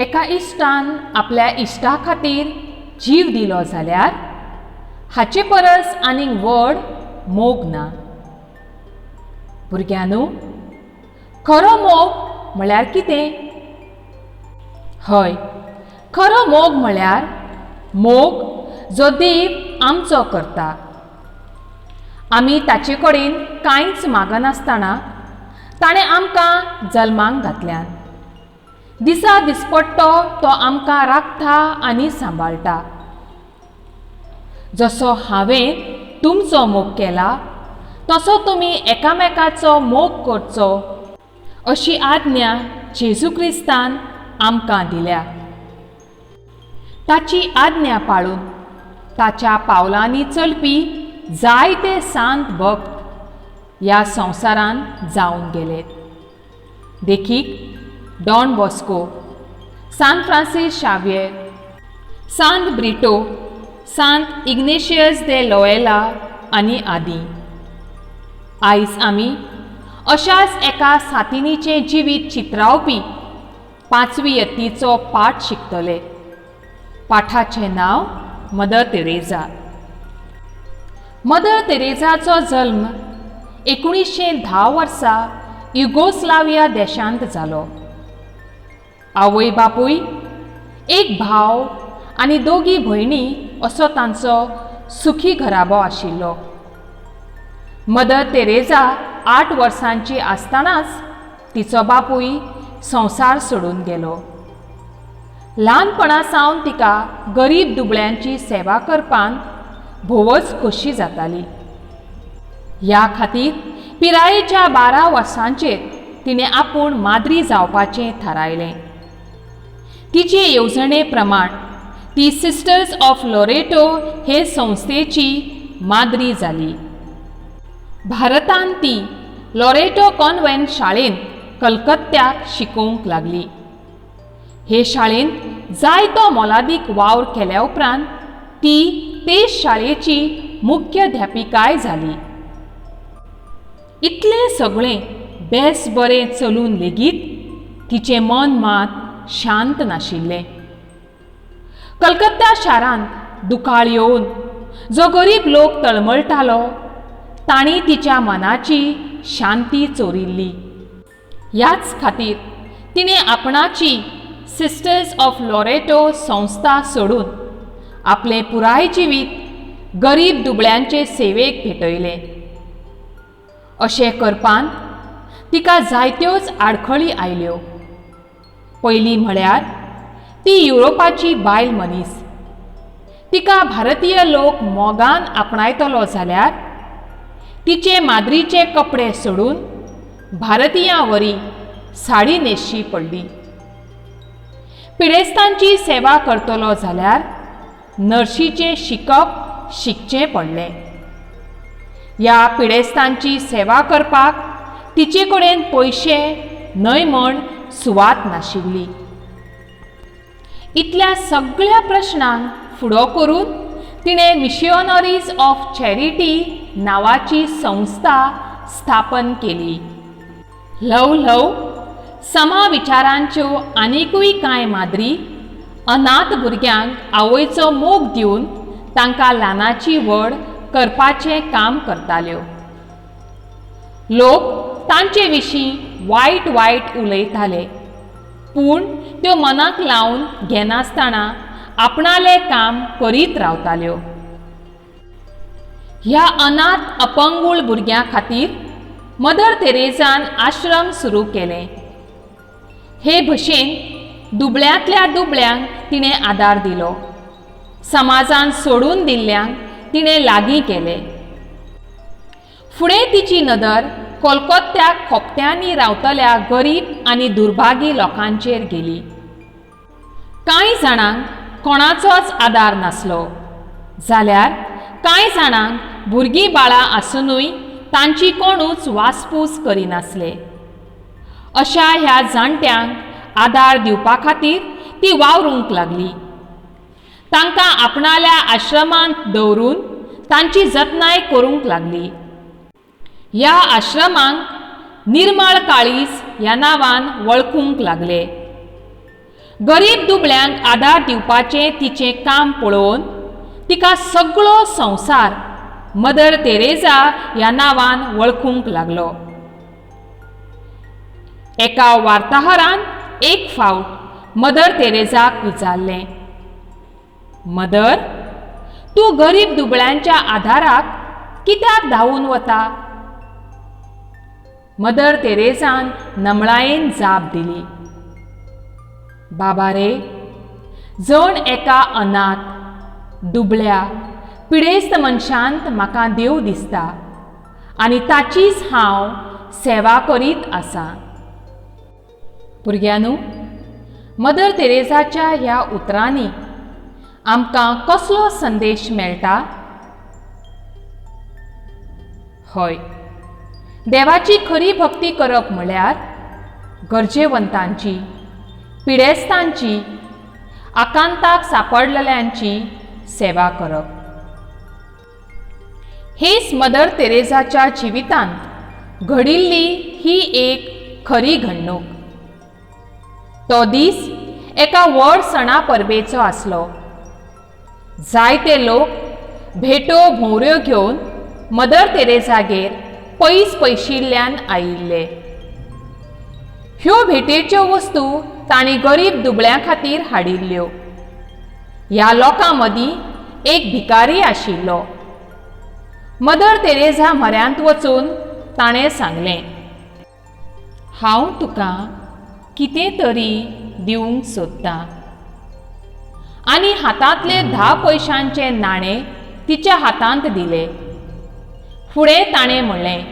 एका इश्टान आपल्या इश्टा खातीर जीव दिलो जाल्यार हाचे परस आनीक व्हड मोग ना. भुरग्यांनो, खरो मोग म्हळ्यार कितें? हय, खरो मोग म्हळ्यार मोग जो देव आमचो करता. आमी ताचे कडेन कांयच मागनासतना ताणें आमकां जल्माक घातल्यान. दिसा दिसपट्टो तो आमकां राखता आनी सांबाळटा. जसो हांवें तुमचो मोग केला तसो तुमी एकामेकाचो मोग करचो अशी आज्ञा जेजू क्रिस्तान आमकां दिल्या. ताची आज्ञा पाळून ताच्या पावलांनी चलपी जायते सांत भक्त ह्या संवसारांत जावन गेले. देखीक डॉन बॉस्को, सांत फ्रांसीस शाव्येर, सांत ब्रिटो, सांत इग्नेशियस दे लोएला आनी आदी. आयज आमी अशाच एका सातिनीचें जिवीत चित्रावपी पांचवी यत्तीचो पाठ शिकतले. पाठाचें नांव मदर तेरेझा. मदर तेरेझाचो जल्म 1910 वर्सा युगोस्लाविया देशांत जालो. आवय बापूय, एक भाव आनी दोगी भयणी असो तांचो सुखी घराबो आशिल्लो. मदर तेरेझा 8 वर्सांची आसतनाच तिचो बापूय संवसार सोडून गेलो. ल्हानपणा सावन तिका गरीब दुबळ्यांची सेवा करपान भोवच खोशी जाताली. ह्या खातीर पिरायेच्या 12 वर्सांचेर तिणें आपूण माद्री जावपाचें थारायलें. तिचे येवजणे प्रमाण ती सिस्टर्स ऑफ लोरेटो हे संस्थेची माद्री जाली. भारतांत ती लोरेटो कॉन्व्हेंट शाळेंत कलकत्त्याक शिकोवंक लागली. हे शाळेंत जायतो मोलादीक वावर केल्या उपरांत ती ते शाळेची मुख्याध्यापिकाय जाली. इतलें सगळें बेस बरें चलून लेगीत तिचें मन मात शांत नाशिल्लें. कलकत्ता शारांत दुकाळ येवन जो गरीब लोक तळमळटालो तांणी तिच्या मनाची शांती चोरिल्ली. ह्याच खातीर तिणें आपणाची सिस्टर्स ऑफ लोरेटो संस्था सोडून आपलें पुराय जिवीत गरीब दुबळ्यांचे सेवेक भेटयलें. अशें करपान तिका जायत्योच आडखळी आयल्यो. पयली म्हळ्यार ती युरोपाची बायल मनीस. तिका भारतीय लोक मोगान आपणायतलो जाल्यार तिचे माद्रीचे कपडे सोडून भारतीयां वरी साडी न्हेसची पडली. पिडेस्तांची सेवा करतलो जाल्यार नर्शीचें शिकप शिकचें पडलें. ह्या पिडेस्तांची सेवा करपाक तिचे कडेन पयशे न्हय म्हण सुवात नाशिल्ली. इतल्या सगळ्या प्रश्नांक फुडो करून तिणें मिशनरीज ऑफ चॅरिटी नांवाची संस्था स्थापन केली. ल्हव ल्हव समा विचारांच्यो आनिकूय कांय माद्री अनाथ भुरग्यांक आवयचो मोग दिवन तांकां ल्हानाची व्हड करपाचें काम करताल्यो. लोक तांचे विशीं वायट वायट उलयताले, पूण त्यो मनाक लावन घेनासतना आपणालें काम करीत रावताल्यो. ह्या अनाथ अपंगूळ भुरग्यां खातीर मदर तेरेझान आश्रम सुरू केलें. हे भशेन दुबळ्यांतल्या दुबळ्यांक तिणें आदार दिलो. समाजान सोडून दिल्ल्यांक तिणें लागीं केले. फुडें तिची नदर कोलकोत्त्याक खोपट्यांनी रावतल्या गरीब आनी दुर्भागी लोकांचेर गेली. कांय जाणांक कोणाचोच आदार नासलो जाल्यार कांय जाणांक भुरगीं बाळां आसुनूय तांची कोणूच वासपूस करिनासले. अशा ह्या जाणट्यांक आदार दिवपा खातीर ती वावरूंक लागली. तांकां आपणाल्या आश्रमांत दवरून तांची जतनाय करूंक लागली. ह्या आश्रमांक निर्मळ काळीज ह्या नांवान वळखूंक लागले. गरीब दुबळ्यांक आदार दिवपाचें तिचें काम पळोवन तिका सगळो संवसार मदर तेरेझा ह्या नांवान वळखूंक लागलो. एका वार्ताहरान एक फावट मदर तेरेझाक विचारलें, मदर, तूं गरीब दुबळ्यांच्या आदाराक कित्याक धांवून वता? मदर तेरेझान नमळायेन जाप दिली, बाबा रे, जण एका अनाथ, दुबळ्या, पिडेस्त मनशांत म्हाका देव दिसता आनी ताचीच हांव सेवा करीत आसा. भुरग्यांनो, मदर तेरेझाच्या ह्या उतरांनी आमकां कसलो संदेश मेळटा? हय, देवाची खरी भक्ती करप म्हळ्यार गरजेवंतांची, पिडेस्तांची, आकांताक सापडलेल्यांची सेवा करप. हेच मदर तेरेझाच्या जिवितांत घडिल्ली ही एक खरी घडणूक. तो दीस एका व्हड सणा परबेचो आसलो. जायते लोक भेटो भोंवऱ्यो घेवन मदर तेरेझागेर पयस पयशिल्ल्यान आयिल्ले. ह्यो भेटेच्यो वस्तू तांणी गरीब दुबळ्यां खातीर हाडिल्ल्यो. ह्या लोकां मदीं एक भिकारी आशिल्लो. मदर तेरेझा म्हऱ्यांत वचून ताणें सांगलें, हांव तुका कितें तरी दिवंक सोदतां. आनी हातांतले 10 पयशांचे नाणें तिच्या हातांत दिले. फुडें ताणें म्हणलें,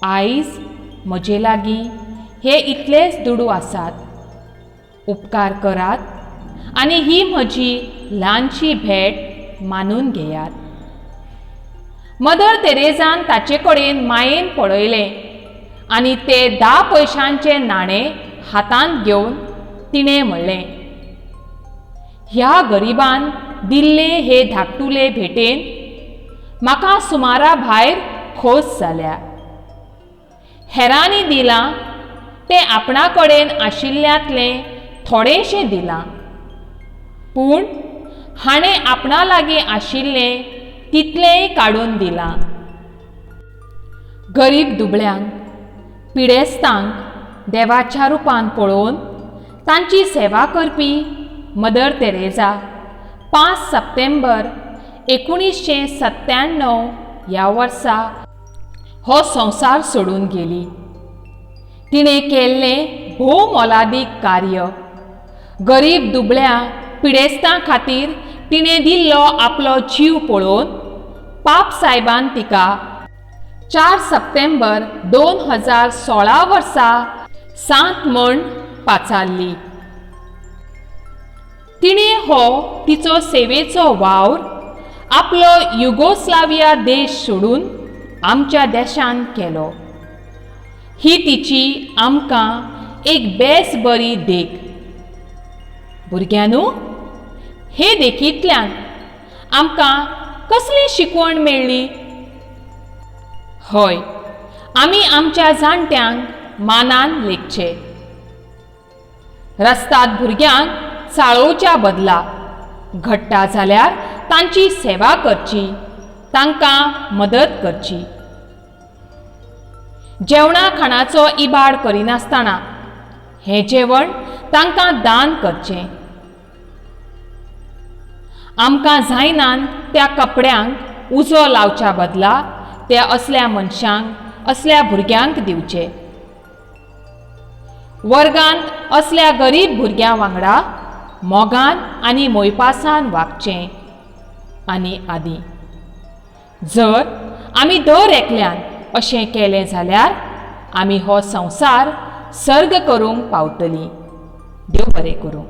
आयज म्हजे लागीं हे इतलेच दुडू आसात, उपकार करात आनी ही म्हजी ल्हानशी भेट मानून घेयात. मदर तेरेझान ताचे कडेन मायेन पळयलें आनी ते 10 पयशांचे नाणें हातांत घेवन तिणें म्हणलें, ह्या गरिबान दिल्ले हे धाकटुले भेटेन म्हाका सुमारा भायर खोस जाल्या. हेरांनी दिलां तें आपणा कडेन आशिल्ल्यांतलें थोडेंशें दिलां, पूण हाणें आपणा लागीं आशिल्लें तितलेंय काडून दिलां. गरीब दुबळ्यांक, पिडेस्तांक देवाच्या रुपान पळोवन तांची सेवा करपी मदर तेरेझा 5 सप्टेंबर 1997 ह्या वर्सा हो संवसार सोडून गेली. तिणें केल्लें भोव मोलादीक कार्य, गरीब दुबळ्या पिडेस्तां खातीर तिणें दिल्लो आपलो जीव पळोवन पाप सायबान तिका 4 सप्टेंबर 2016 वर्सा सांत म्हण पाचारली. तिणें हो तिचो सेवेचो वावर आपलो युगोस्लाविया देश सोडून आमच्या देशान केलो. ही तिची आमकां एक बेस बरी देख. भुरग्यांनो, हे देखींतल्यान आमकां कसली शिकवण मेळ्ळी? हय, आमी आमच्या जाणट्यांक मानान लेखचे. रस्ताद भुरग्यांक चाळोवच्या बदला घडटा जाल्यार तांची सेवा करची, तांकां मदत करची. जेवणा खाणाचो इबाड करिनासतना हें जेवण तांकां दान करचें. आमकां जायनान त्या कपड्यांक उजो लावच्या बदला त्या असल्या मनशांक, असल्या भुरग्यांक दिवचे. वर्गांत असल्या गरीब भुरग्यां वांगडा मोगान आनी मोयपासान वागचें आनी आदी. जर आमी दर एकल्यान अशें केलें जाल्यार आमी हो संवसार सर्ग करूंक पावतलीं. देव बरें करूं.